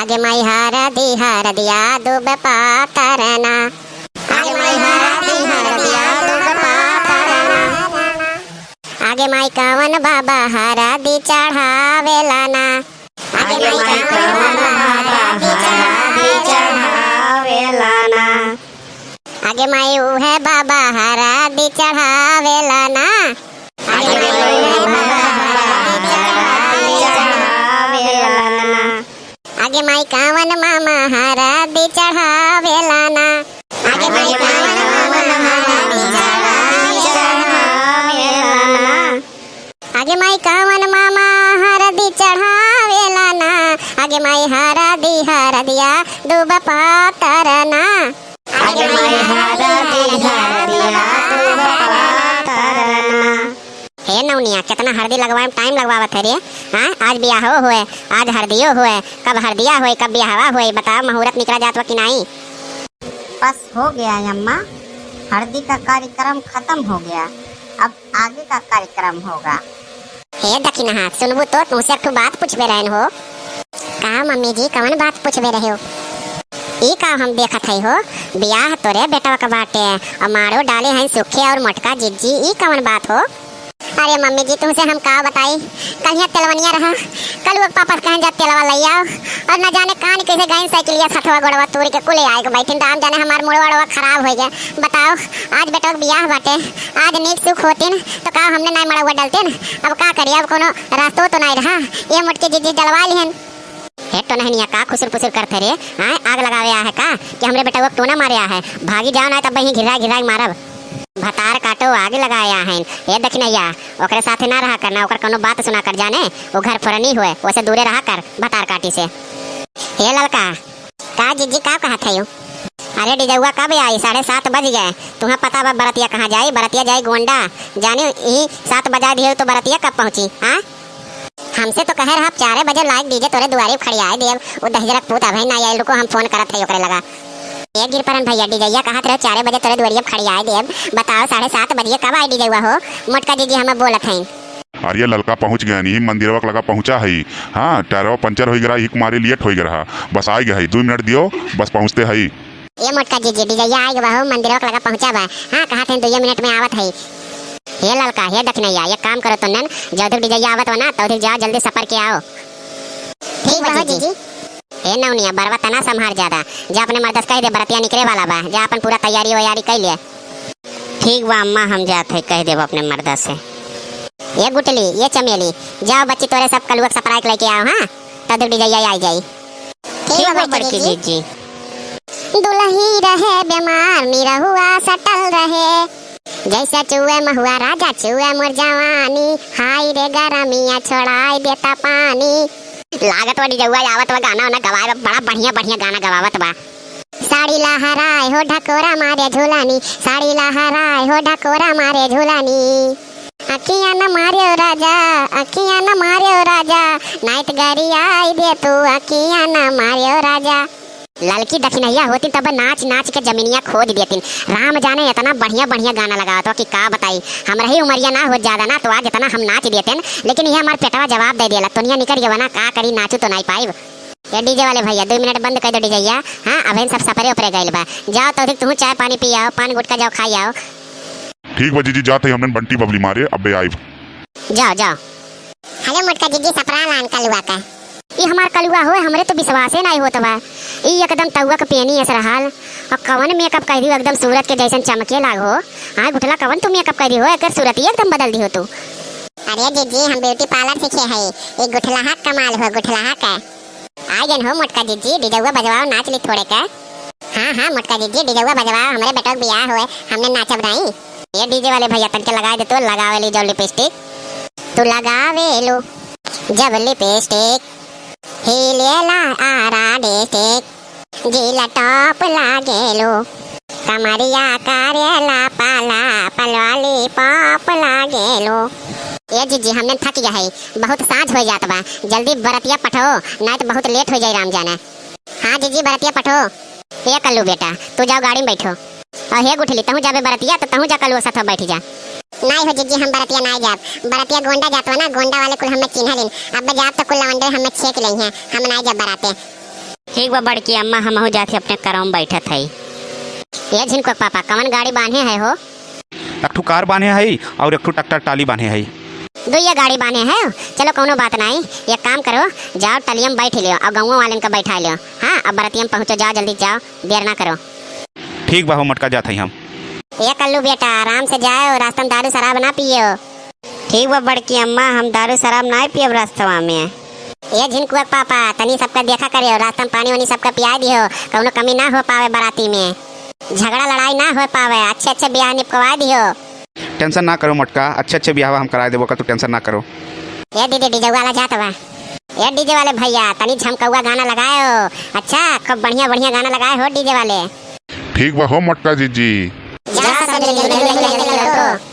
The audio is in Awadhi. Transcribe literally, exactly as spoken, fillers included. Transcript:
आगे माई हरदी हरदिया दूब पातर ना। आगे माई हरदी हरदिया दूब पातर ना। आगे माई कवन बाबा हरदी चढ़ावेला ना। आगे माई कवन बाबा हरदी चढ़ावेला ना। आगे माई उहे बाबा हरदी चढ़ावेला ना। आगे माई उहे बाबा हरदी चढ़ावेला ना। आगे माई कावन मामा हरदी चढ़ावेला ना। आगे माई कावन मामा हरदी चढ़ावेला ना। आगे माई कावन मामा हरदी चढ़ावेला ना। आगे माई हरदी हरदिया दूब पातर ना। आगे माई हरदी हरदिया दूब पातर ना। हे नौनिया, केतना हरदी लगवाए में टाइम लगवावत है रे। हाँ, आज बियाहो होए, आज हरदियो होए, कब हरदिया होए, कब बियाहवा होए, बताओ, मुहूर्त निकला जात बा कि नाई? बस हो गया अम्मा, हरदी का कार्यक्रम खतम हो गया, अब आगे का कार्यक्रम होगा। हे दखिनहा, सुनबू तो तुमसे एक ठो बात पूछबे रहन हो। का मम्मी जी, कवन बात पूछबे रहे हो? ई का हम देखत हई हो, बियाह तोरे बेटवा के बाटे, और मारो डाले हैं सुखे और मोटका जिज्जी, ई कवन बात हो? अरे मम्मी जी, तुमसे हम का बताई, कलिया तेलवनिया रहा, कलुआ के पापा से कहन जा तेलवा लइ आओ, और न जाने कान कैसे गइन साइकिलिया सथवा गोड़वा तूर के कुले आए के बैठिन, राम जाने हमार मुड़वा उड़वा खराब हो गया। बताओ, आज बेटवा के बियाह बाटे, आज नीक सुख होतिन तो का हमने नाई मड़वा डलतिन? अब का करी, अब कोनो रास्तो तो नाई रहा, ये मोटके जिज्जी डलवा लिहन। हे टोनहनिया, का खुसुर पुसुर करत है रे? आय, आग लगावे आ है का कि हमरे बेटवा के टोना मारे आ है? भागी जाओ ना, तब ही घिर्रा घिर्रा के मारब। भतार काटो, आग लगाए आ हैं। हे दखिनैया, ओकरे साथे ना रहा कर ना, ओकर कोनो बात सुना कर जाने, वो घर फोरनी हुए, ओसे दूरे रहा कर, भतार काटी से। हे ललका, का जिज्जी, का कहत है यू? अरे डिजौआ कब आई? साढ़े सात बज गए। तुम्हें पता बा बरतिया कहाँ जाई? बरतिया जाई गोंडा। जानी ई सात बजा दिए तो बरतिया कब पहुँची? हाँ, हमसे तो कहे रहा चारे बजे लाइक डीजे तोरे दुआरे खड़ियाए देब। वो दहिजरा पूत अबे ना आइल, रुको हम फोन करत है ओकरे लगा। ए गिरपरन भैया, डिजैया कहत रहे चारे बजे तोरे दुआरे खड़ियाए देब। बताओ साढ़े सात बजिए कब आई डिजैया हो? मोटका जिज्जी हमें बोलत हैं। अरे ललका पहुँच गए, यही मंदिरवा के लगा पहुँचा है। हाँ, टायरवा पंचर हो गया, एक मारे लेट हो गया, बस आ गया है, दो मिनट दियो, बस पहुँचते है। ए मोटका जिज्जी, डिजैया आइ गवा हो, मंदिरवा के लगा पहुँचा बा। हाँ, कहा थे दुइये मिनट में आवत है। हे ललका, हे दखिनैया, एक काम करो तो नन, जौधिक डिजैया आवत बा ना, तौधिक जाओ, जल्दी सपर के आओ। ठीक बा जिज्जी। हे नौनिया, बरवा तना संभार ज्यादा, जा अपने मर्दस कह दे, बरतिया निकले वाला बा, जा अपन पूरा तैयारी वैयारी कर ले। ठीक बा अम्मा, हम जात है, कह देब अपने मर्दस से। ये गुटली, ये चमेली, जाओ बच्ची, तोरे सब कलुआ के सपराइक लेके आओ, हाँ, तौधिक डिजैया आई जाई। ठीक बा बड़की जिज्जी। दुलही रहे बीमार, निरहुआ सटल रहे। जैसे चुए महुआ राजा, चुए मोर जवानी। हाय रे गरमिया, छोड़ाई देता पानी। लागत बा डिजौआ आवत बा, गाना वाना गवाए बा, बड़ा बढ़िया बढ़िया गाना गवावत बा। साड़ी लहराए हो ढकोरा मारे झुलानी, साड़ी लहराए हो ढकोरा मारे झुलानी। अखियाँ न मारियो राजा, अखियाँ न मारियो राजा, नाइत गरियाई दे तू, अखियाँ न मारियो राजा। ललकी दखिनैया होती तब नाच नाच के जमीनिया खोद देतिन। राम जाने इतना बढ़िया बढ़िया गाना लगावत बा कि का बताई। हमरा ही उमरिया ना होत ज्यादा ना, तो आज इतना हम नाच देतेन, लेकिन ये हमार पेटवा जवाब दे देला। तोनिया निकल गवा ना, का करी, नाचू तो नाई पाइब। ये डीजे वाले भैया, दो मिनट बंद कर दो डीजैया। हाँ, अबहिन सब सपरे उपरे गइल बा। जाओ तौधिक तुहू चाय पानी पी आओ, पान गुटखा जाओ खाई आओ। ठीक बा जिज्जी, जात है हमने बंटी बबली मारे, अबे आइब। जाओ, जाओ। हेलो मोटका जिज्जी, सपरा लान कलुआ का। ई हमार कलुआ होए, हमरे तो विश्वासे नाई होत बा। ई एकदम तउआ के पेनी अस रहल। और कवन मेकअप कर दियो, एकदम सूरज के जैसन चमके लाग हो। हाँ गुठला, कवन तू मेकअप कर दियो, एकर सूरत ही एकदम बदल दियो तू। अरे जिज्जी, हम ब्यूटी पार्लर सीखे हई। ई गुठलाहा कमाल हो, गुठलाहा का। आ गन हो मोटका जिज्जी, डिजौआ बजवाओ, नाच ली थोड़े का। हाँ, हाँ, मोटका जिज्जी, डिजौआ बजवाओ, हमरे बेटवा के बियाह होए, हमने नाचब नाई। ये डीजे वाले भैया, तनके लगाए दे तो, लगावे ली जब लिपस्टिक। तू लगावे लो जब लिपस्टिक, हिलेला आरा डिस्ट्रिक्ट, जिला टॉप लागेलो, कमरिया करेला पाला, पलवाली पॉप लागेलो। ए जिज्जी, हमने थक गया है, बहुत साँझ हो जात बा, जल्दी बरतिया पठो, नाई तो बहुत लेट हो जाई राम जाने। हाँ जिज्जी, बरतिया पठो। ए कल्लू बेटा, तू जाओ गाड़ी में बैठो। और हे गुठली, तहूँ जाबे बरतिया, तो तहूँ जा कल्लू साथ बैठ जा। नाई हो जिज्जी, हम बरतिया नाई जाब। बरतिया गोंडा जात बा ना, गोंडा वाले कुल हमें चिन्ह लेन। अब जाब तो कुल लवंडे हमें छेक लेइहें, हम नाई जाब बराते। ठीक बा बड़की अम्मा, हमहू जात ही अपने करवा में बैठत हई। ए झिनकुआ के पापा, कवन गाड़ी बान्हे है हो? एक ठो कार बान्हे हई और एक ठो ट्रैक्टर टाली बान्हे हई। दुइये गाड़ी बान्हे है? चलो कौनो बात नाई, एक काम करो, जाओ टलिया में बैठ लियो और गौवा वालन का बैठा लियो। हाँ, अब बरतिया में पहुँचो, जाओ जल्दी जाओ, देर ना करो। ठीक बा हो मोटका, जात हई हम। ए कल्लू बेटा, आराम से जाओ, रास्ता में दारू शराब ना पियो। ठीक बा बड़की अम्मा, हम दारू शराब नाई पियब रास्तवा में। ए झिनकुआ के पापा, तनी सबका देखा करियो, रास्ता में पानी वानी सबका पियाई दियो, कौनो कमी ना हो पावे बराती में, झगड़ा लड़ाई ना हो पावे, अच्छे अच्छे बियाह निपकवाई दियो। टेंशन ना करो मोटका, अच्छे अच्छे बियाह हम कराई देबो का, तू टेंशन ना करो। ए दीदी, डीजे वाला जात बा। ए डीजे वाले भैया, तनी झमकौआ गाना लगायो। अच्छा, खूब बढ़िया बढ़िया गाना लगाए हो डीजे वाले। ठीक बा हो मोटका जीजी। जा सब जल्दी, जल्दी, जल्दी, जल्दी, जल्दी।